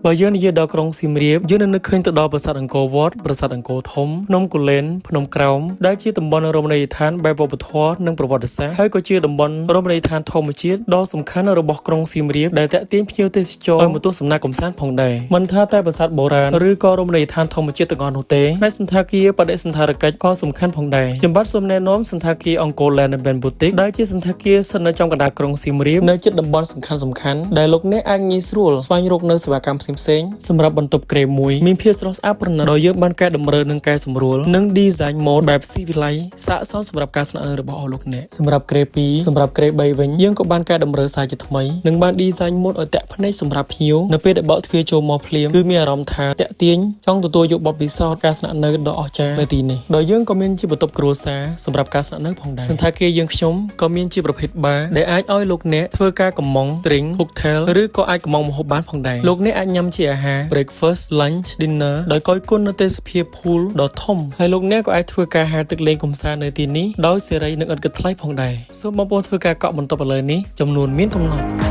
បើយើងនិយាយដល់ក្រុងសៀមរាបយើងនឹងនឹកឃើញទៅដល់ប្រាសាទអង្គរវត្តប្រាសាទអង្គរធំភ្នំគូលែនភ្នំក្រោមដែលជាតំបន់រមណីយដ្ឋានបែបវប្បធម៌និងប្រវត្តិសាស្ត្រហើយក៏ជាតំបន់រមណីយដ្ឋានធម្មជាតិដ៏សំខាន់របស់ក្រុងសៀមរាបដែលទាក់ទាញភ្ញៀវទេសចរឲ្យមកទស្សនាកម្សាន្តផងដែរមិនថាតែប្រាសាទបុរាណឬក៏រមណីយដ្ឋានធម្មជាតិទាំងអស់នោះទេផ្នែកសណ្ឋាគារបដិសណ្ឋារកិច្ចក៏សំខាន់ផងដែរខ្ញុំបាទសូមណែនាំសណ្ឋាគារអង្គរ Land and Boutique ដែលជាសណ្ឋាគារស្ថិតនៅចំកណ្ដាលក្រុងសៀមរាបនៅជិតតំបន់សំខាន់ៗដែលលោកអ្នកអាចងាយស្រួលស្វែងរកនៅសេវាកម្មផ្សេងៗសម្រាប់បន្ទប់គ្រែមួយមានភាពស្រស់ស្អាតប្រណិតដោយយើងបានកែតម្រូវនិងកែសម្រួលនិង design mode បែបស៊ីវិល័យស័ក្តិសមសម្រាប់ការស្នាក់នៅរបស់អស់លោកអ្នកសម្រាប់គ្រែ2សម្រាប់គ្រែ3វិញយើងក៏បានកែតម្រូវសារជាថ្មីនិងបាន design mode ឲ្យតាក់ភ្នែកសម្រាប់ភ្ញៀវនៅពេលដែលបើកទ្វារចូលមកភ្លាមគឺមានអារម្មណ៍ថាតាក់ទាញចង់ទទួលយកបទពិសោធន៍ការស្នាក់នៅដ៏អស្ចារ្យនៅទីនេះដោយយើងក៏មានជាបន្ទប់គ្រួសារសម្រាប់ការស្នាក់នៅផងដែរសណ្ឋាគារយើងខ្ញុំក៏មានជាប្រភេទបារដែលអាចឲ្យលោកអ្នកធ្វើការកម្មង់ drink cocktail ឬក៏អាចកម្មង់ម្ហូបបានផងដែរលោកអ្នកអាចញ៉ាំជាអាហារ breakfast, lunch, dinner ដោយគយគន់នៅទេសភាព pool ដ៏ធំហើយលោកអ្នកក៏អាចធ្វើការហែលទឹកលេងកម្សាន្តនៅទីនេះដោយសេរីនិងឥតគិតថ្លៃផងដែរសូមបងប្អូនធ្វើការកក់បន្ទប់ឥឡូវនេះចំនួនមានកំណត់។